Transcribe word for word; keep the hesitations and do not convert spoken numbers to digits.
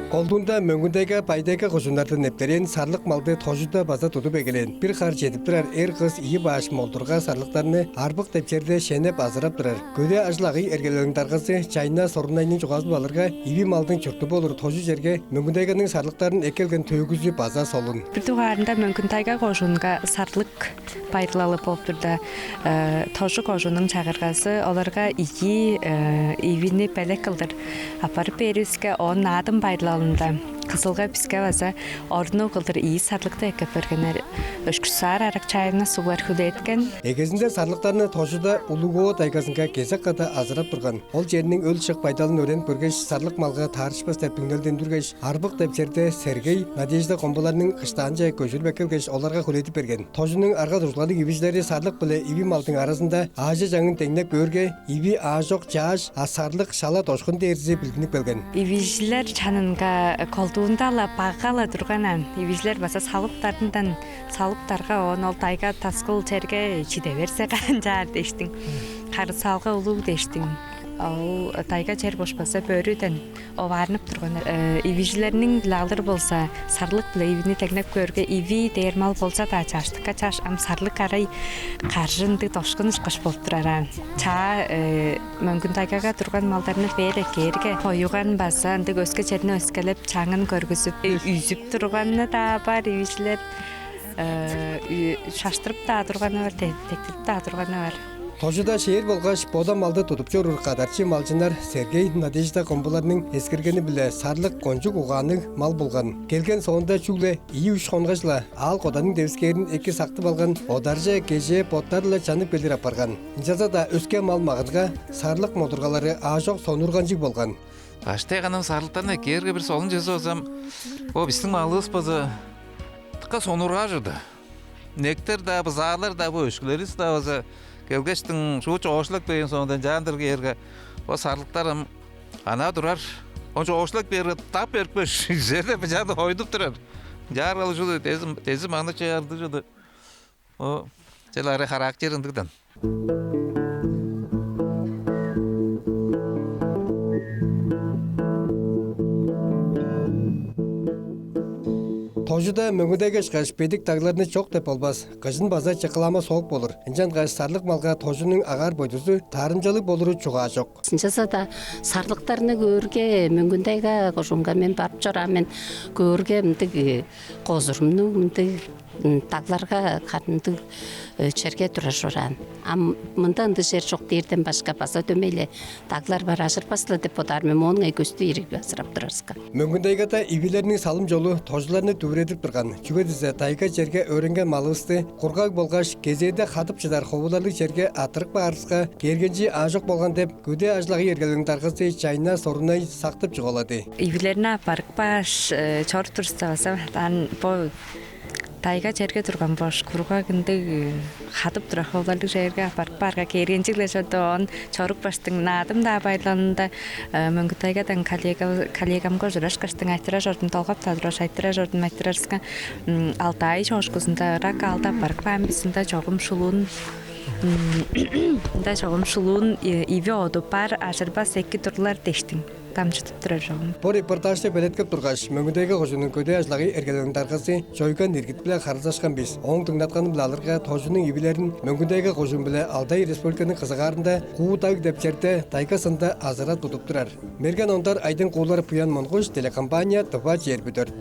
Колдуунда Мөңгүн-Тайга, Бай-Тайга кожууннардан нептерээн сарлык малды Тожуда база тудуп эгелээн. Бир хар чедип турар эр-кыс ийи баш молдурга сарлыктарны Арбык деп черде шенеп азырап турар. Көдээ ажыл-агый эргелелиниң даргазы Чайна Сорунайның чугаазы-биле алырга, иви малдың чурту болур Тожу черге Мөңгүн-Тайганың сарлыктарын эккелген төөгүзү база солун. Бир дугаарында Мөңгүн-Тайга кожуунга сарлык байырлалы болуп турда, э, Тожу кожууннуң чагыргазы оларга ийи, э, ивини белек кылдыр аппарып бээривиске, оон Наадым байырлалында Кызылга биске база орнуг кылдыр ийи сарлыкты эккеп бергеннер. Өшкү-Саар Аракчаевна суглар хүлээткен. Эгезинде сарлыктарны Тожуда Улуг-Оо тайгазынга кезек када азырап турган. Ол черниң өл-шык байдалын өөренип көргеш, сарлык малга таарышпас деп түңнелдендиргеш, Арбык деп черде Сергей, Надежда Комбуларның кыштаанче көжүрүп эккелгеш, оларга хүлээдип берген. Тожунуң арга-дуржулгалыг ивижилери сарлык биле иви малдың аразында аажы-чаңын деңнеп көөрге, иви аажок чааш, а сарлык шала дошкун дээрзи билдинип келген. Ивижилер чанынга колдуунда-ла, бага-ла турган аан. Ивижилер база салыптарындан салыптарга, оон ол тайга-таскыл черге чиде берзе канчаар дээштиң. Харыысалга улуг дээштиң. Ол тайга чер бошпаса, бөрүден оваарнып турган. Э, ивижилерниң-биле алыр болза, сарлык-биле ивини деңнеп көөрге, иви дээр мал болза-даа, чаштыкка чаш, ам сарлык арай каржы ындыг дошкун ышкаш болуп турар аан. Чаа, э, Мөңгүн-Тайгага турган малдарны бээр эккээрге, хоюган база ындыг өске черни өскелеп, чаңын көргүзүп, э, үзүп турганы-даа бар ивижилер. Э, үй-, шаштырып-даа турганы бар, те-, тектирип-даа турганы бар. Тожуда шээр болгаш бода малды тудуп чоруур кадарчы малчыннар Сергей, Надежда Комбуларның эскергени-биле сарлык кончуг угаанныг мал болган. Келген соонда чүгле ийи-үш хонгаш-ла аал-коданның девискээрин эки сактып алган, одарже, кежээ боттары-ла чанып келир апарган. Ынчалза-даа өске мал-маганга сарлык молдургалары аажок сонуурганчыг болган. Баштай канам сарлыктарны эккээрге, бир солун чүвези болза, бо бистиң малывыс база дыка сонуургаар чорду. Инектер-даа, бызаалар-даа, бо өшкүлеривис-даа база келгештиң шуут чоокшулап келген соонда, ынчалдыр кээрге, бо сарлыктар ам анаа турар. Оон чоокшулап кээрге, тап эрикпеш, черле быжаады хойдуп турар. Ынчаарга-ла чүдү, дези, дези маңнап чыгар ындыг чүве-дир. О, чел арай характер ындыг-дыр. Тожуда Мөңгүн-Тайга ышкаш бедик дагларны чок деп болбас. Кыжын база чыккылама соок болур. Ынчангаш сарлык малга Тожунуң агаар-бойдузу таарымчалыг болуру чугаа чок. Ынчалза-даа сарлыктарны көөрге, Мөңгүн-Тайга кожуунга мен барып чораан мен, көөрге, мындыг, э, козурумнуг, мындыг, м, дагларга кадындыг, э, черге турар чораан. Ам мында ындыг чер чок дээрден башка, база дөмей-ле даглар бар, ажырбас-ла деп бодаар мен, моон ыңай көстү ириг азырап турарывыска. Мөңгүн-Тайгада ивилерниң салым-чолу тожуларны дүвүредип турган. Чүге дизе тайга черге өөренген малывысты кургаг болгаш кезээде хадып чыдар ховуларлыг черге арттырып каарывыска, кээргенчии аажок болган деп, көдээ ажыл-агый эргелелиниң даргазы Чайна Сорунай сактып чугаалады. Ивилерни аппарып кааш, э, чоруп турувуста база, ам бо тайга черге турган бош, кургаг ындыг, э, хадып турар ховуларлыг черге аппарып каарга, кээргенчиг-ле чорду. Оон чорупкаштың, Наадым-даа байырлалында, э, Мөңгүн-Тайгадан коллега-, коллегамга ужурашкаштың айтырар чордум, долгап-даа тургаш айтырар чордум, айтырарывыска, м, Алтай чоокшузунда ырак аалда аппарып каан бис, ында чогум шулуун, м, ында чогум шулуун, э, иви оду бар, ажырбас, эки турлар дээштиң дамчыдып турар чогум. Бо репортажты белеткеп тургаш, Мөңгүн-Тайга кожууннуң көдээ ажыл-агый эргелелиниң даргазы Чойган Иргит-биле харылзашкан бис. Ооң дыңнатканы-биле алырга, тожунуң ивилерин Мөңгүн-Тайга кожуун биле Алтай Республиканың кызыгаарында Куу-Даг деп черде тайга сында азырап тудуп турар. Мерген Ондар, Айдың Куулар, Буян Монгуш, телекомпания «Тыва чээрби дөрт».